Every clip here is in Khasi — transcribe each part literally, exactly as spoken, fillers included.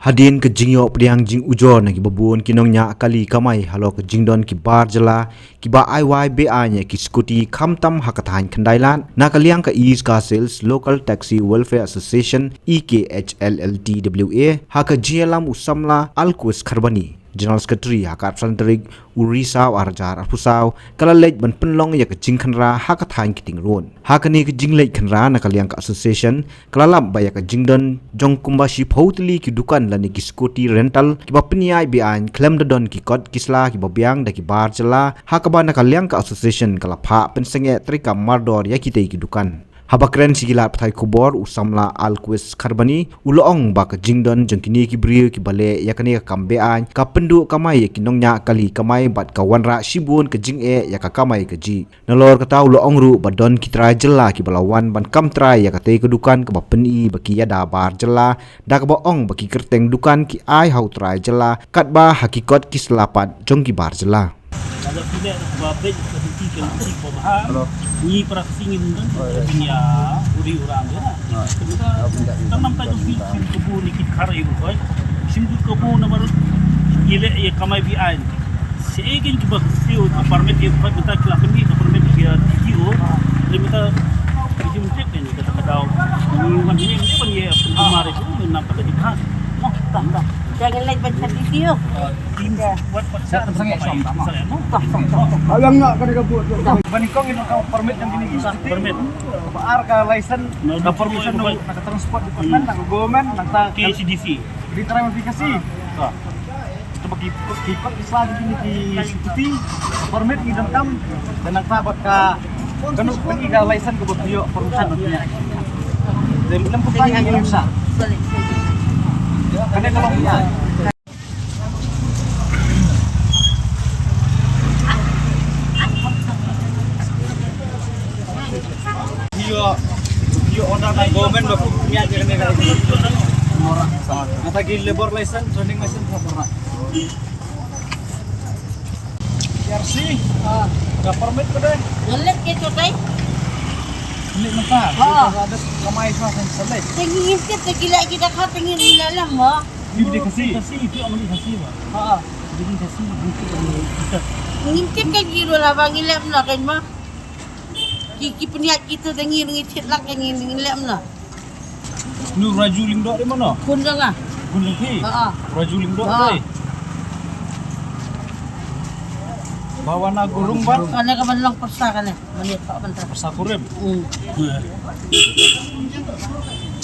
Hadien ka jingïoh pdiang jingujor na kiba bun ki nongñiah kali kamai halor ka jingdon ki bar jylla kiba ai wai be-aiñ ïa ki skuti khamtam ha ka thaiñ Khyndai Lad, na ka liang ka East Khasi Hills Local Taxi Welfare Association, E K H L L T W A, ha ka jingïalam u samla Alquist Kharbani, General Secretary, ha ka arphew san tarik u Risaw arhajar arphew saw, ka la leit ban pynlong ïa ka jingkhynra ha ka thaiñ Kting Road. Ha kane ka jingleit khynra na ka liang ka association, ka la lap ba ïa ka jingdon jong kumba shiphew tylli ki dukan lane ki scooty rental kiba pynïaid be-aiñ khlem da don ki kot ki sla kiba biang da ki bar jylla, ha kaba na ka liang ka association ka la phah pynsangeh treikam mardor ïa kitei ki dukan. Haba kren sha ki lad pathai khubor, u samla Alquist Kharbani u la ong ba ka jingdon jong kine ki briew kiba leh ïa kane ka kam be-aiñ ka pynduh kamai ïa ki nongñiah kali kamai bad ka wanrah shibun ka jingeh ïa ka kamai kajih. Nalor kata u la ong ruh ba don ki trai jylla kiba la wan ban kam trai ïa katei ka dukan kaba pyni ba ki ïada bar jylla, da kaba ong ba ki kyrteng dukan ki ai ha u trai jylla katba ha ki kot ki sla pat jong ki bar jylla. Lada phi leh ba beit ka duty ka duty kaba bha, ngi para Khasi ngin don, ngin ïa uri ura ambe na. Tang namta jong phi shim kabu ni ki khar ïa u khoi. Shim kabu namar ngi leh ïa kamai be-aiñ. Shisha kein kiba siew ka permit ïa u khoi, mynta ki la pynmih ka permit ïa D T O. Te mynta ki jingtip kein kata ka daw. Ngi wan ngi ngi ban ïa pynmar ïa u namta ka jingtip. Tang tang. Jangan lagi baca D T O. Ban ïa kong ïa ka permit jong kine ki permit. Ba ar ka license, na ka permission, na ka transport department, na ka government, na ka K H D C. Di terima fikasi. Kita bagi kita bisa di kine ki scooty permit ngi donkam, dan nangta bad ka kanu pynïaid ka license kaba pynïoh permission. Dan lem pynïaid ngi sa. Kane ka long pynïaid. Ïoh, ïoh order na government ba pynïaid kane ka. Kata ki labor license, training license, ka pernah. K R C, ka permit ka dei. Ngelet ke tu dei. Ini mentah. Ha. Ada kamai swa sen selek. Tengi intip te gila kita kha tengi ni lalam ma. Ini di kasi. Kasi itu amal di kasi ba. Ha. Jadi kasi itu amal kita. Ngintip ka giro la ba ngilem na kan ma. Ki ki pynïaid kita tengi ngintip lak tengi ngilem na. Nu Raju Lyngdoh di mana? Khun jong nga. Khun jong phi? Ha, ha. Raju Lyngdoh. Ha. Dei. Bawa na gurung ban. Kane ka ban long pyrsa kane. Mane ka ban tra. Pyrsa kurim. Hmm.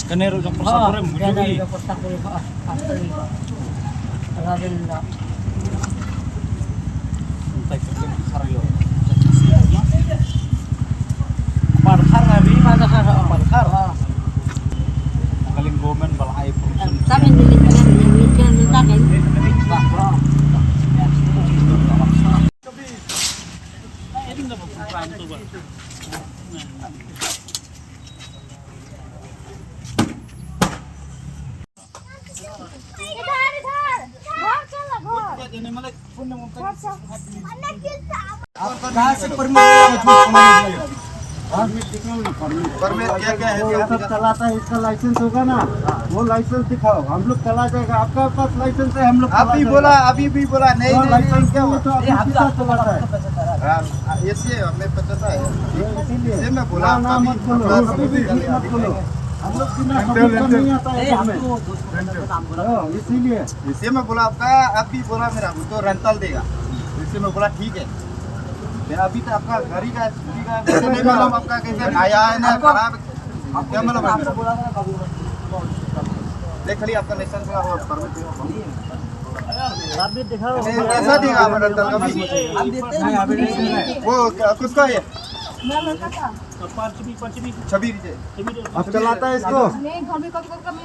Kane ruh jong pyrsa kurim. Ha, kane ruh jong pyrsa kurim. Ha. Asli. Raden da. Utai kyrteng Khar ïoh. Pan Khar, abi? Pan Khar, oh. Pan Khar. Oh. Ka liang government ba la ai permission. Tang ini ni kan, ni kan minta kan. इधर, इधर। घर चल ना, घर। घर चल। आप कहाँ से परमिट लिया? हाँ? परमिट क्या क्या है? ये सब चलाता है, इसका लाइसेंस होगा ना, वो लाइसेंस दिखाओ, हम लोग चला जाएगा। आपका पास लाइसेंस है, हम लोग आप चला भी जाएगा। बोला, अभी भी बोला, नहीं, हाँ, नहीं, लाइसेंस नहीं, क्या नहीं हुआ? तो अभी किसका चलाता है? हाँ, ये से हमें पता था। ये इसीलिए। इसे मैं बोला, ना, ना, अभी मत बोलो, अभी भी मत बोलो। हम लोग बिना सबूत का नहीं आता है घर में। हाँ, इसीलिए। इसे मैं बोला आपका, आप भी बोला मेरा, वो तो रेंटल देगा। इसे मैं बोला ठीक है। मैं अभी तो आपका गाड़ी का, स्कूटी का, कैसे नहीं मालूम आपका कैसे आया है ना खराब, क्या मालूम आपको? देख खाली आपका लाइसेंस का वो परमिट दिखाओ। कैसा देगा आप रेंटल का भी? वो क्या, किसका है? छवि दीजिए। आप चलाता है इसको?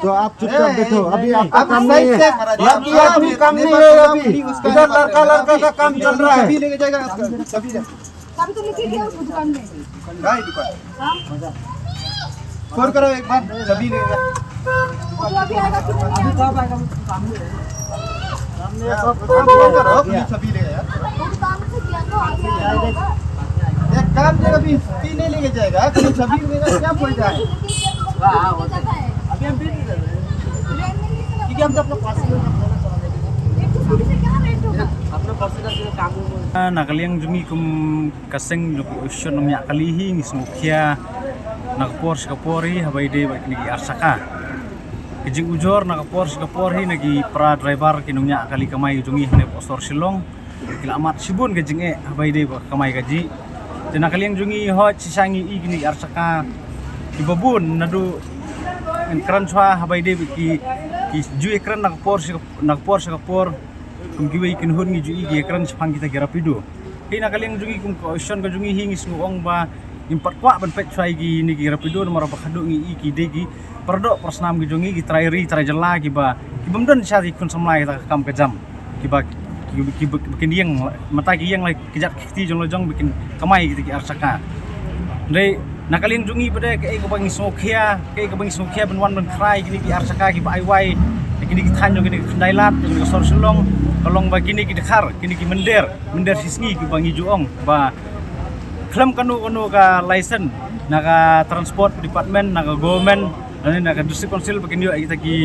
तो आप चुपचाप बैठो, अभी आपका काम नहीं है। आपका भी काम नहीं है अभी। इधर लड़का लड़का का काम चल रहा है। छवि लेके जाएगा, छवि। चाबी तो लेके गया उस दुकान में। कहाँ है दुकान? हाँ? फोन करो एक बार, चाबी लेके गया। वो तो अभी आएगा कि नहीं आएगा? अभी कब आएगा? वो तो काम नहीं है। हमने सब फोन करो, अपनी छवि ले यार। वो काम से किया तो अभी आएगा। एक काम नहीं, अभी छवि नहीं लेके जाएगा, अपनी छवि लेगा, क्या बोल रहा है? अभी हम भी नहीं कर रहे हैं। Ah, na ka liang jong ngi kum ka seng jong ka Association Nongñiah Kali hi ngi sngewkhia na ka por sha ka por hi haba ïadei bad kine ki ar shaka. Ka jingujor na ka por sha ka por hi na ki para driver ki nongñiah kali kamai jong ngi hangne hapoh sor Shillong. Ki la mad shibun ka jingeh haba ïadei bad ka kamai kajih. Te na ka liang jong ngi hooid shisha ngi i kine ki ar shaka kiba bun naduh ngan kren shuwa haba ïadei bad ki, ki ju ïakren na ka por sha ka, na ka por sha ka por. Kum kiwei ki kynhun ngi ju i ki ïakren shaphang kita ki Rapido. Hi na ka liang jong ngi kum ka Association ka jong ngi hi ngi sngew ong ba ngim pat kwah ban peit shuwa ïa kine ki Rapido namar ba haduh ngi i ki dei ki paradoh parasnam ki jong ngi, ki trai ri trai jylla kiba, kibym don shisha ki khun samla kita ka kam ka jam. Kiba, kiba, kiba, kiba kin ïeng, mynta ki ïeng la ki jait ki kti jong la jong ba kin kamai kita ki ar shaka. Hynrei na ka liang jong ngi pat de kaei kaba ngi sngewkhia, kaei kaba ngi sngewkhia ban wan ban khrai kine ki ar shaka kiba ai wai ïa kine ki thaiñ jong kine ki khyndai lad jong ka sor Shillong, ka long ba kine ki dkhar, kine ki mynder, mynder shisngi kiba ngi ju ong ba khlem kano kano ka license na ka transport department, na ka government lane na ka district council ba kin ïoh ïa kita ki,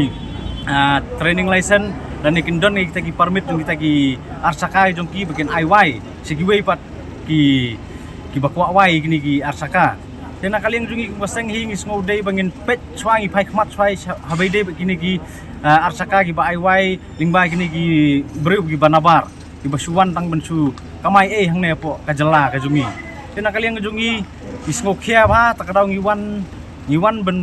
ah, training license lane kin don ïa kita ki permit jong kita ki ar shaka jong ki ba kin ai wai sha kiwei pat ki, kiba kwah wai kine ki ar shaka. Te na ka liang jong ngi kum ka seng hi ngi sngew dei ba ngin peit shuwa, ngi phai khmat shuwa haba ïadei bad kine ki, ah, ar shaka kiba ai wai lyngba kine ki briew kiba nabar, kiba shu wan tang ban shu kamai ei hangne hapoh ka jylla ka jong ngi. Te na ka liang ka jong ngi ngi sngewkhia bha, ta ka daw ngi wan, ngi wan ban,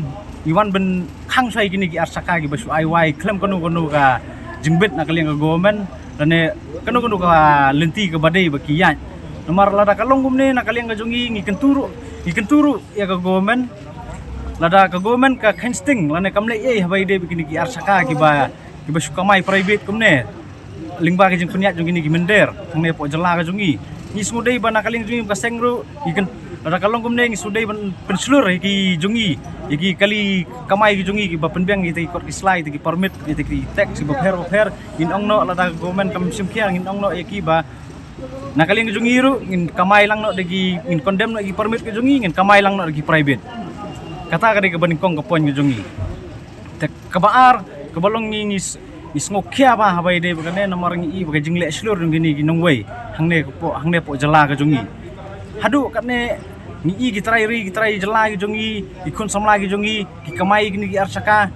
ngi wan ban khang shuwa ïa kine ki ar shaka kiba shu ai wai khlem kano kano ka jingbit na ka liang ka government lane kano kano ka lynti kaba dei ba ki ïaid. Namar lada ka long kumne na ka liang ka jong ngi ngi kyntu ruh, ngi kyntu ruh ïa ka government. Lada ka government ka kheiñ sting lane kam leh ei haba ïadei bad kine ki ar shaka kiba, kiba shu kamai private kumne lyngba ka jingpynïaid jong kine ki mynder hangne hapoh jylla ka jong ngi. Ngi sngew dei ba na ka liang jong ngi ka seng ruh ngi kyn, lada ka long kumne ngi sngew dei ban pynshlur ïa ki jong ngi, ïa ki kali kamai ki jong ngi kiba pynbiang ïa kita ki kot ki sla, ïa kita ki permit, ïa kita ki tax kiba pher ba pher. Ngin ong noh lada ka government kam shim khia, ngin ong noh ïa ki ba na ka liang ka jong ngi ruh ngin kamai lang noh da ki, ngin condemn noh ïa ki permit ka jong ngi, ngin kamai lang noh da ki private. Kata ka dei kaba nyngkong ka point ka jong ngi. Te kaba ar, kaba long ngi, ngi s-, ngi sngewkhia bha haba ïadei bad kane namar ngi i ba ka jingleh shlur jong kine ki nongwei hangne hapoh, hangne hapoh jylla ka jong ngi. Haduh katne ngi i ki trai ri ki trai jylla ki jong ngi, ki khun samla ki jong ngi, ki kamai kine ki ar shaka.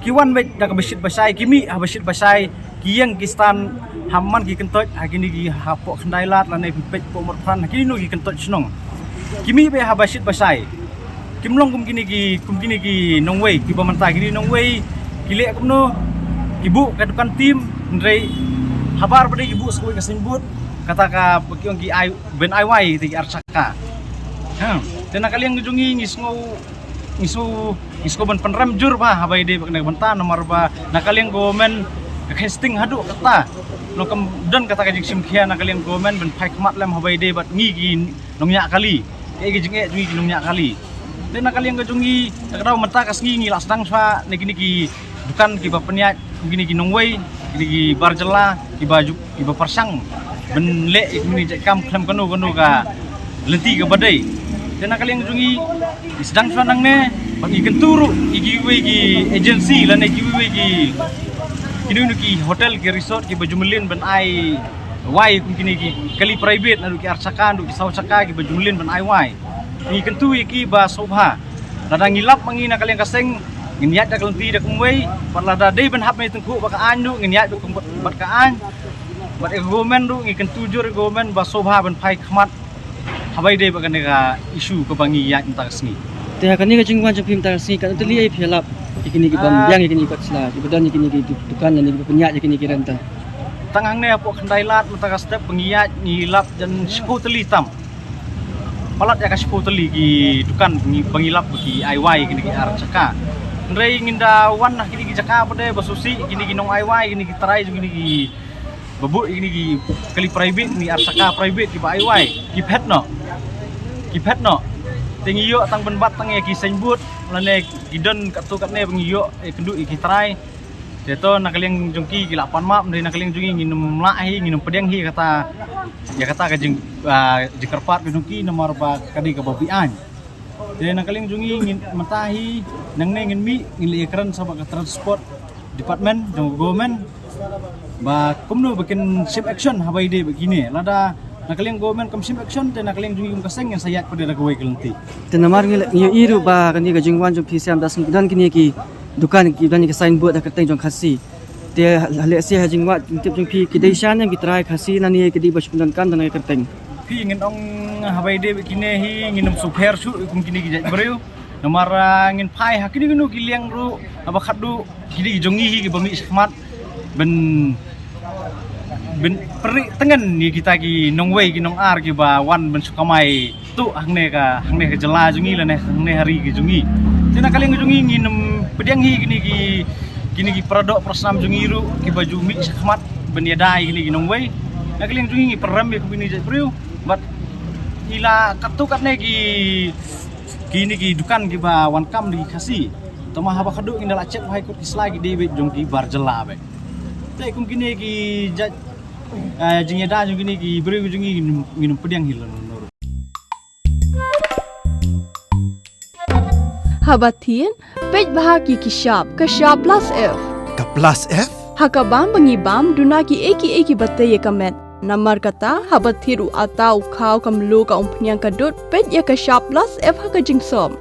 Ki wan beit da kaba shit ba shai, ki mih haba shit ba shai, ki ïeng ki stand ha man ki kyntoit ha kine ki hapoh khyndai lad lane phi peit hapoh Motphran ha kino kino ki kyntoit shnong. Ki mih beit haba shit ba shai. Kim long kum kine ki, kum kine ki nongwei kiba mynta, kine nongwei ki leh kumno, ki buh ka dukan tim, hynrei habar ba dei ki buh sa kawei ka signboard, kata kaba ki ong ki ai, ban ai wai ïa kita ki ar shaka. Ha, te na ka liang ka jong ngi ngi sngew, ngi sngew, ngi sngew ban pynrem jur bha haba ïadei bad kane ka bynta namar ba na ka liang government ka kheiñ sting haduh katta. Long kam don kata ka jingshim khia na ka liang government ban phai khmat lem haba ïadei bad ngi ki nongñiah kali. Kaei ka jingeh jong ngi ki nongñiah kali. Te na ka liang ka jong ngi, ta ka daw mynta ka sngi ngi la sdang shuwa na kine ki dukan kiba pynïaid kum kine ki nongwei, kine ki bar jylla kiba ju, kiba pyrshang ban leh ïa kine ki jait kam khlem kano kano ka lynti kaba dei. Te na ka liang jong ngi, ngi sdang shuwa nangne bad ngi kyntu ruh ïa kiwei ki agency lane kiwei ki, kino kino ki hotel ki resort kiba ju mlien ban ai wai kum kine ki kali private naduh ki ar shaka naduh ki saw shaka kiba ju mlien ban ai wai. Ngi kyntu ïa ki ba sngewbha, lada ngi lap ma ngi na ka liang ka seng, ngin ïaid da ka lynti da kumwei. Bad lada dei ban hap na tyngkhuh bad ka aiñ ruh ngin ïaid bad ka aiñ. Bad ïa ka government ruh ngi kyntu jur ïa ka government ba sngewbha ban phai khmat haba ïadei bad kane ka issue kaba ngi ïaid mynta ka sngi. Te ha kane ka jingwan jong phi mynta ka sngi katno tylli phi ïalap ïa kine kiba biang ïa kine ki kot sla, kiba don ïa kine ki dukan lane kiba pynïaid ïa kine ki renta? Tang hangne hapoh khyndai lad mynta ka step ba ngi ïaid ngi lap jan shiphew tylli tam. Palat ïa ka shiphew tylli ki dukan ba ngi, ba ngi lap ba ki ai wai kine ki ar shaka. Hynrei ngin da wan ha kine ki jaka ba dei ba sngewsih, kine ki nong ai wai, kine ki trai jong kine kiba buh ïa kine ki kali private, kine ki ar shaka private kiba ai wai, ki phet noh. Ki phet noh. Te ngi ïoh tang ban bat tang ïa ki signboard lane ki don katto katne ba ngi ïoh, eh, kynduh ïa ki trai. Te to na ka liang jong ki ki la pan map, hynrei na ka liang jong ngi ngin ym lah hi, ngin ym pdiang hi kata, ïa kata ka jing, ah, jingkyrpad ka jong ki namar ba ka dei kaba beaiñ. Te na ka liang jong ngi ngin mynta hi nangne ngin mih ngin leit ïakren sa bad ka transport department jong government ba kumno ba kin shim action ha ba ïadei bad kine. Lada na ka liang government kam shim action te na ka liang jong ngi kum ka seng ngin sa ïaid pat da kawei ka lynti. Te namar ngi ïohi ruh ba kane ka jingwan jong phi Siam Dasni ki don kine ki dukan ki don ki signboard ha ka kyrteng jong Khasi. Te ha lehse ha jingwad jingtip jong phi ki dei sha ne ki trai Khasi lane ki dei ba shu pyndonkam da kane ka kyrteng. Phi, ngin ong ha ba ïadei bad kine hi ngin ym sngewpher shuh kum kine ki jait briew. Namar, ah, ngin phai ha kino kino ki liang ruh, haba khadduh kine ki jong ngi hi kiba mih shakhmat ban, ban pyrshah tyngen ïa kita ki nongwei ki nongar kiba wan ban shu kamai tuh hangne ka, hangne ka jylla jong ngi lane hangne ha ri ka jong ngi. Te na ka liang ka jong ngi ngin ym pdiang hi kine ki, kine ki paradoh parasnam jong ngi ruh kiba ju mih shakhmat ban ïada ïa kine ki nongwei. Na ka liang jong ngi ngi pyrem ïa kine ki jait briew bad ngi la katto katne ki, kine ki dukan kiba wan kam da ki Khasi. Tangba haba khadduh ngin da la check bha ïa kut ki sla ki dei beit jong ki bar jylla beit. Te kum kine ki jait, eh, jingïada jong kine ki briew jong ngi ngin, ngin ym pdiang hi lano lano ruh. Haba thied, peit bha ki ki shap, ka shap plus F. Ka plus F? Ha ka bam ba ngi bam, duna kiei kiei kiba tei ïa ka met. Namar kata, haba thied u atta, u khaw, ka mluh, ka umphniang, ka dud, peit ïa ka shap plus F ha ka jingsop.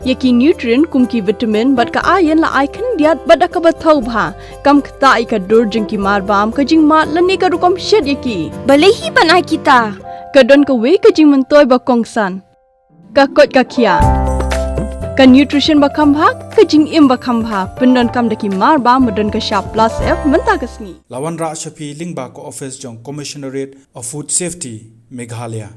Ïa ki nutrient kum ki vitamin bad ka iron la ai khyndiat bad da kaba thaw bha. Kam ktah ïa ka dur jong ki mar bam, ka jingmad lane ka rukom shet ïa ki. Balei hi ban ai kita? Ka don kawei ka jingmyntoi ba kongsan. Ka koit ka khiah. Ka nutrition ba kham bha, ka jingim ba kham bha. Pyndonkam da ki mar bam ba don ka shap plus F mynta ka sngi. La wanrah sha phi lyngba ka office jong Commissionerate of Food Safety, Meghalaya.